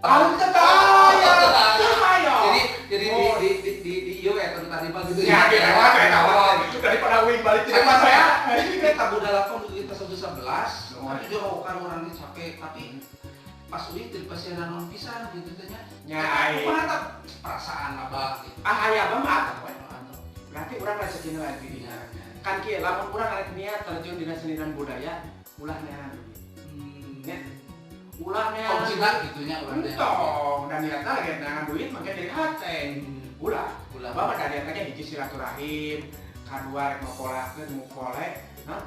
Ah, teu aya. Teu aya. Jadi di ieu ya tadi mah gitu. Ya, lewat eta mah. Daripada uing balik di depan saya. Ini tabuh dalapan kita 11. Tapi jauh kan orangnya capek, tapi pas uing di pasien naon pisan gitu teh nya. Nya ai. Kumaha tah perasaan Abah gitu? Ah, aya Abah mah atau we. Berarti urang rezekina lain di dinya. Kan kieu lamun urang arek niat terjun dina seni dan budaya, ulah neangan duit. Nya. Ulah neangan. Kuncina gitu nya urang teh. Entong, dan niatna lagi neangan duit mangke jadi hate. Ulah. Ulah. Bapak da niatna ge hiji silaturahim, kadua rek ngopolakeun mupole, hah?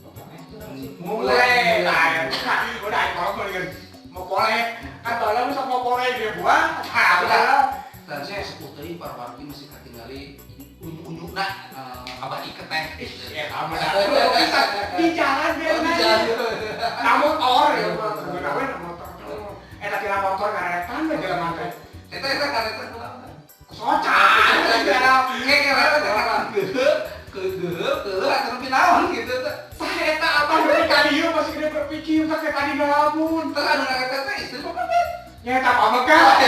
Mupole itu naon sih? Mupole. Nah, eta. Udah aing ngomong dengan mupole. Kan baheula mah sok mupole dia buah. Tah, udah. Dan saya sepuh teuing para wargi masih katingali unyu-unyuna Abah Iket teh. Eta mah bisa di jalan biar Oh, di jalan. Na motor ya mah, geuna we na motor. Eta tina motor ngaretan we jelema teh. Eta ngaretan kunaon? Socan. Kayak ngaretan teh karena geuleuh, geuleuh, geuleuh atuh nepi naon gitu teh. Tah eta Abah dari ka dieu masih gede berpikir tah kayak tadi ngalamun. Tah anu ngaretan teh istri mah kan. Nya eta pamegat.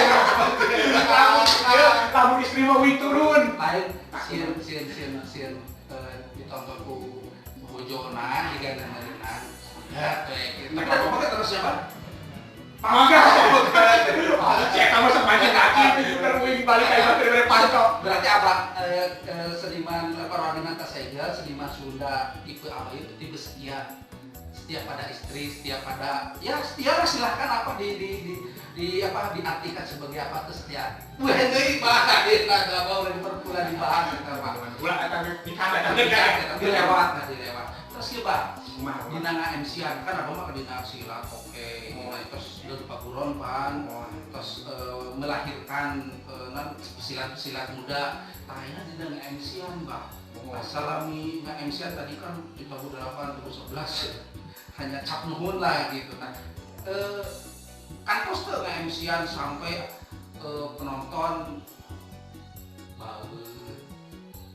Lamun ieu lamun istri mah wih turun. Lain sieun sieun sieun sieun ditonton ku bojona jigana meureunna. Ya kayak gitu. Tapi pamegat terus siapa? Pamegat. Oh, cek kamu sok maju kaki, terus balik ka imah teh panto. Berarti Abah seniman apa Rohani Tasegel, seniman Sunda tipe apa itu? Tipe setia. Setia pada istri, setia pada ya setia lah, silahkan apa di apa diartikan sebagai apa kesetiaan. Wah, deui bah, eta enggak mau diperpula dibahas eta mah. Ulah eta nikah eta Tapi lewat, nah dilewat. Terus ieu Bah, Kumaha? Dina nga-MC-an kan abah mah dina silat oke, dina terus di paguron pan, terus melahirkan non pesilat-pesilat muda. Tah ayeuna dina nga-MC-an Bah. Asalami nga-MC-an tadi kan di tahun 8, tahun 11 hanya cap nuhun lah gitu. Nah, kantos teu nga-MC-an sampai penonton bau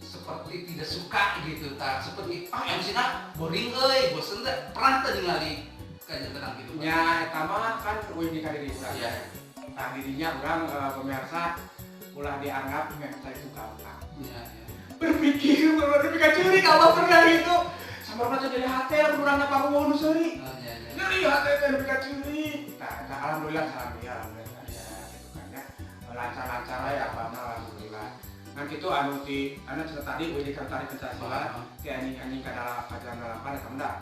seperti tidak suka gitu tah, seperti ah MC na boring euy, bosen teh, pernah teu ningali kayak tenang gitu Pak? Nya eta mah kan uing di diri urang. Iya. Tah dirinya urang pemirsa ulah dianggap nge-MC itu gampang. Iya. Berpikir baru ka ceurik Allah pernah gitu. Sampai jadi hate lamun urang panggung nu seuri. Oh, iya. Nyeri hate teh nepi ka ceurik. Tah eta alhamdulillah alhamdulillah alhamdulillah ya gitu kan ya. Lancar-lancar ya abah mah alhamdulillah. Ngan kitu anu ti anu cerita tadi uing di tarik pencak silat ti anjing-anjing ka dalam ka jam 8 eta mah.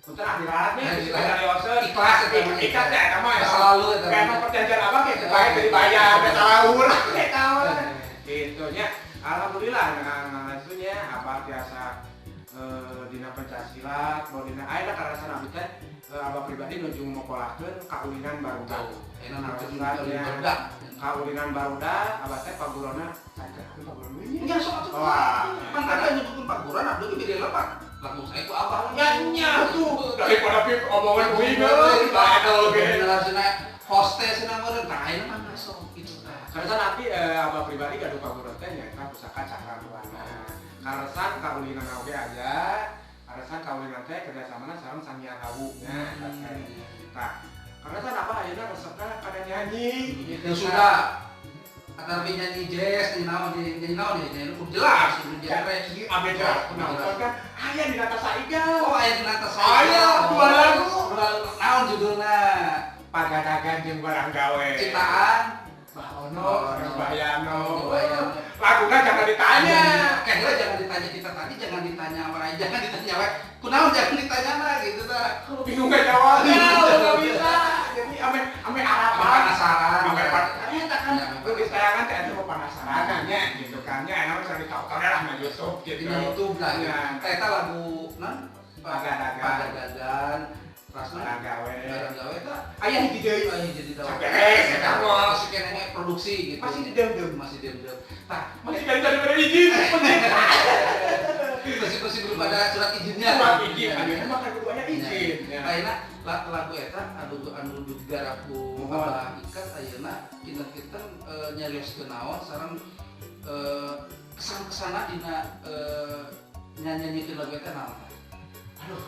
Punten ah diralatnya, Ya, diralat. Ikhlas eta mah. Ikhlas ya eta mah ya. Selalu eta. Kayak mah perjanjian abah kayak bae teu dibayar, teh salah urang eta mah. Gitu nya. Alhamdulillah ngangasunya abah tiasa dina pencak silat, mau dina ayeuna karasana abdi teh abah pribadi nuju mokolakeun kaulinan barudak. Enak nuju kaulinan barudak. Kaulinan barudak abah teh pagurona saja paguron we nya. Nya sok atuh. Wah. Pan ada nyebutkeun paguron abdi ge beda lepat. Langsung saya ku abah. Nya nya tuh daripada pip omongan uing euy, bae oge. Generasina hostess cenah meureun tah ayeuna mah masuk gitu tah. Karena nanti abah pribadi gaduh paguron teh nyaeta pusaka Cakra Buana. Karesan kaulinan oge aya, karesan kaulinan teh kerjasamana sareng Sang Hyang Hawu nya eta teh. Tah, karesan abah ayeuna resepna kana nyanyi gitu. Sudah atau nyanyi jazz, nyanyi naon, nyanyi naon, nyanyi kudu jelas, kudu genre. Abe jelas penonton kan aya di Nata Saigal. Oh, aya di Nata Saigal. Aya dua lagu. Dua lagu. Naon judulna? Pagadagan jeung barang gawe. Ciptaan Bah Ono, sareng Bah Yano. Bah Yano. Laguna jangan ditanya. Kayaknya jangan ditanya kita tadi, jangan ditanya apa, jangan ditanya wae. Kunaon jangan ditanya lah gitu tah. Bingung ngejawabnya, nggak bisa. Jadi ame ame harapan. Penasaran. Ame eta kan geus tayangan teh aya penasaran nya gitu kan nya enak bisa ditonton lah na YouTube gitu. Di YouTube lah. Ya. Eta lagu non Pagadagan. Pagadagan. Rasna Barang gawe. Barang gawe eta Aya hiji deui. Aya hiji deui. Beres eta mah. Masih keneh produksi gitu. Masih didem-dem. Masih diem-diem. Tah, masih dari tadi pada izin. Masih masih belum ada surat izinnya. Surat izin, ayeuna mah kan kudu aya izin. Ya. Ayeuna lagu eta anu anu digarap ku Abah Ikat ayeuna kinten-kinten nyarioskeun naon sareng kesan-kesana dina nyanyi-nyanyikeun lagu eta naon? Aduh.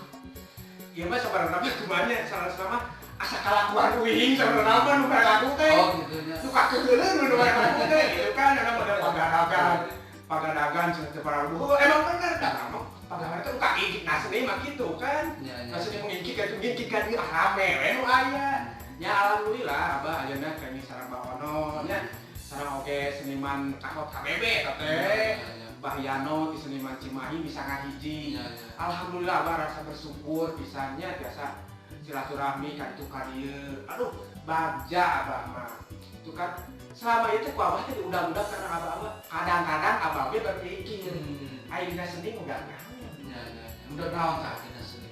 Ieu mah sabarana mah kumaha salah sama Asa kalakuan uing sabenerna mah nu lagu teh. Oh gitu nya. Nu kakeuleun nu lagu teh gitu kan ana model pagadagan. Pagadagan cenah teu pararubuh. Emang bener da mah pagadagan teh ka nah seni mah kitu kan. Nya. Nah seni mengingkik ka ngingkik ka dieu rame we nu aya. Ya alhamdulillah abah ayeuna kami sareng Mbak Ono nya sareng oge seniman kahot KBB eta teh. Bah Yano di seniman Cimahi bisa ngahiji. Alhamdulillah abah rasa bersyukur pisannya biasa silaturahmi ka itu ka dieu. Aduh, bagja abah mah. Itu kan selama itu ku abah teh diundang-undang karena abah kadang-kadang abah ge berpikir, ayeuna seni udah naon. Nya. Udah naon tah dina seni?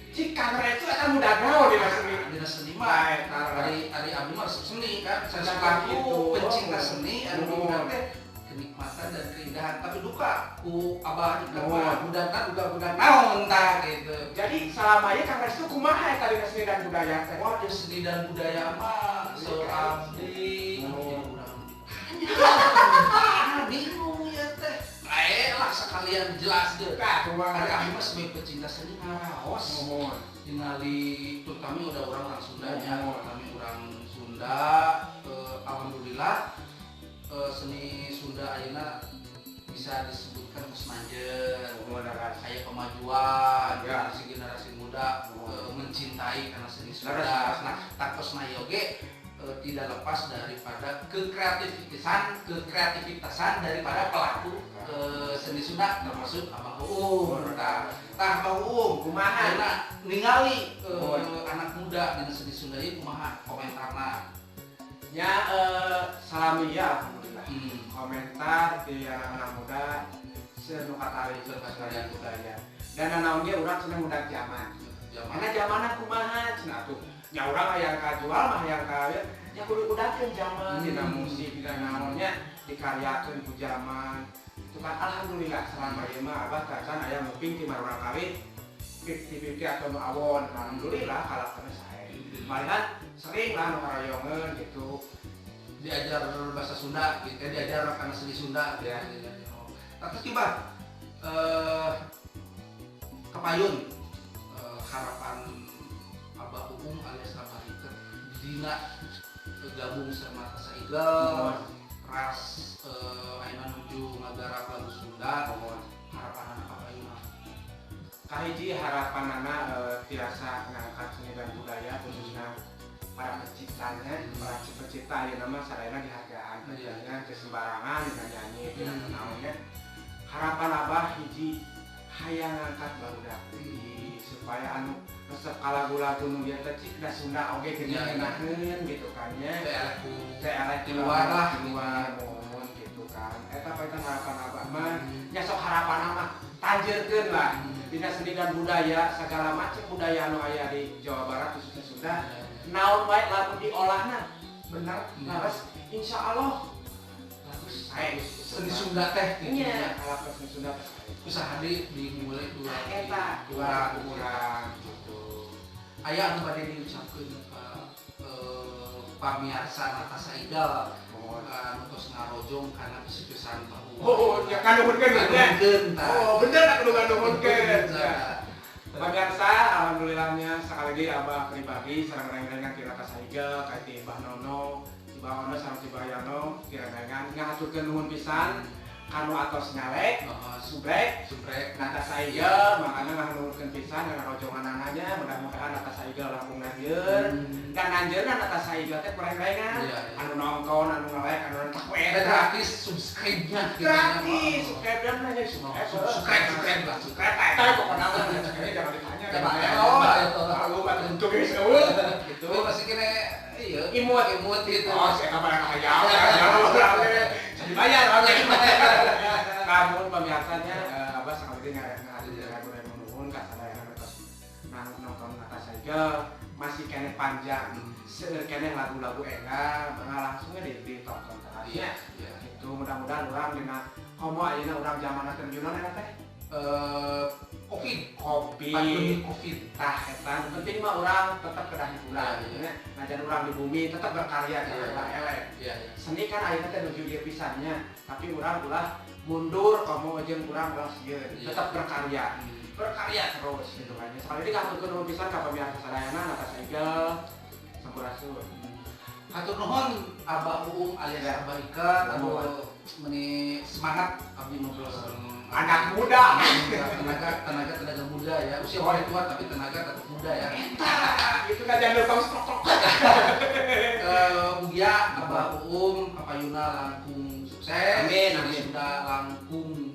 Cik kamera itu eta mudah naon dina seni. Dina seni mah ari abdi mah resep seni kan. Saya selaku pencinta seni anu diundang teh kenikmatan dan keindahan, tapi duka ku abah ikan budana udah naon tah gitu. Jadi selama ieu Kang Restu kumaha eta dina seni dan budaya teh? Wah, di seni dan budaya mah saur abdi urang bingung ya teh. Lah sekalian jelaskeun. Tah kumaha ari abdi mah sebagai pecinta seni ngaraos. Ningali terutama udah orang Sunda nya, kami orang Sunda alhamdulillah seni Sunda ayeuna bisa disebutkan tos manjer, aya kemajuan, generasi-generasi muda mencintai karena seni Sunda. Nah, takosna ieu oge tidak lepas daripada kekreativitasan daripada pelaku seni Sunda termasuk Abah Uung. Tah Abah Uung kumaha ningali anak muda dina seni Sunda ieu kumaha komentarna? Ya salami ya alhamdulillah. Komentar di anak-anak muda senu katari dan budaya. Dan naon ge urang cenah muda zaman. Karena zamanna kumaha cenah atuh. Nya urang hayang kajual mah hayang ka nya kudu udakeun zaman dina musik dina naonnya dikaryakeun ku zaman. Itu kan alhamdulillah selama ieu mah abah tacan aya nguping ti marurang kawin 50-50 atau nu awon. Alhamdulillah kalakana sae. Malihan sering lah nu karayongeun gitu. Diajar bahasa Sunda gitu, diajar karena seni Sunda gitu. Ya. Terus coba kepayun harapan Abah Uung alias Abah Iket dina gabung sama Tasa Igal ras ayeuna nuju ngagarap lagu Sunda, harapan anak kapayun kahiji harapanana tiasa ngangkat seni dan budaya khususnya para penciptanya, para pencipta ayeuna mah sadayana dihargaan, nya teu sembarangan dina nyanyi dina naonnya. Harapan abah hiji hayang ngangkat barudak supaya anu resep ka lagu-lagu nu ieu teh cik da Sunda oge geunaheun gitu kan nya. Teh eleh di luar lah, di luar mohon gitu kan. Eta paetan harapan abah mah nya sok harapan mah tanjeurkeun lah dina seni dan budaya segala macam budaya anu aya di Jawa Barat khususnya Sunda. Naon wae lamun diolahna bener leres insyaallah bagus sae seni Sunda teh gitu nya. Kalau seni Sunda teh usaha dimulai eta kurang gitu. Aya anu bade diucapkeun ka pamiarsa Natasa Igal anu tos ngarojong kana kesuksesan Pak Uung. Oh, ya kanuhunkeun nya. Oh, bener anu nganuhunkeun. Pemirsa, alhamdulillahnya sekali lagi abah pribadi sareng reng-rengan ti Natasa Igal ka ti Mbah Nono, ti Mbah Ono sareng ti Mbah Yano ti reng-rengan ngahaturkeun nuhun pisan kanu atos nyalek, subrek, Natasa Igal makana ngahaturkeun pisan ngarojonganana mudah-mudahan Natasa Igal langkung nanjeun dan nanjeunna Natasa Igal teh kurang-rengan anu nonton, anu nge-like, anu nonton we gratis subscribe-nya gratis subscribe-nya nanya subscribe lah subscribe eta pokona mah jangan ditanya oh lalu untuk geus eueuh gitu masih kene ieu imut gitu. Oh saya kabar hayang jadi bayar namun pemiarsanya abah sekali lagi ngahaturkeun nuhun ka sadayana tos nonton Natasa Igal masih keneh panjang seueur keneh lagu-lagu enggal mangga langsung ge ditonton terus ya. Gitu mudah-mudahan urang dina komo ayeuna urang zamanna teh naon eta teh Covid, pandemi Covid. Tah eta penting mah urang tetap kedah hiburan nya. Najan urang di bumi tetap berkarya jangan ulah eleh. Seni kan ayeuna teh nuju ieu pisannya, tapi urang ulah mundur komo jeung urang ulah sieun, tetap berkarya. Berkarya terus gitu kan. Sekali lagi ngaturkeun nuhun pisan ka pamirsa sadayana Natasa Igal. Sampurasun. Hatur nuhun Abah Uung alias Abah Iket, anu meni semangat abdi ngobrol sareng anak muda. Tenaga tenaga tenaga muda ya, usia boleh tua tapi tenaga tetap muda ya. Itu kan jangan lupa stok. Mugia Abah Uung kapayuna langkung sukses. Amin, amin. Sudah langkung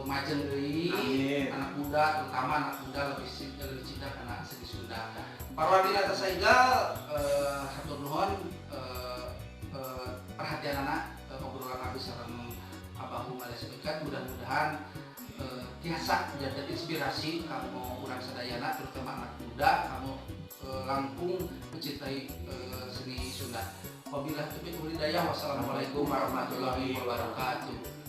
majeng deui. Anak muda, terutama anak muda lebih lebih cinta karena seni Sunda. Parwadi atas Saigal, hatur nuhun perhatian anak obrolan abdi sareng Abah Uung alias Iket, mudah-mudahan tiasa jadi inspirasi kamu urang sadayana, terutama anak muda kamu langkung mencintai seni Sunda. Wabillahi taufiq wal hidayah. Wassalamualaikum warahmatullahi wabarakatuh.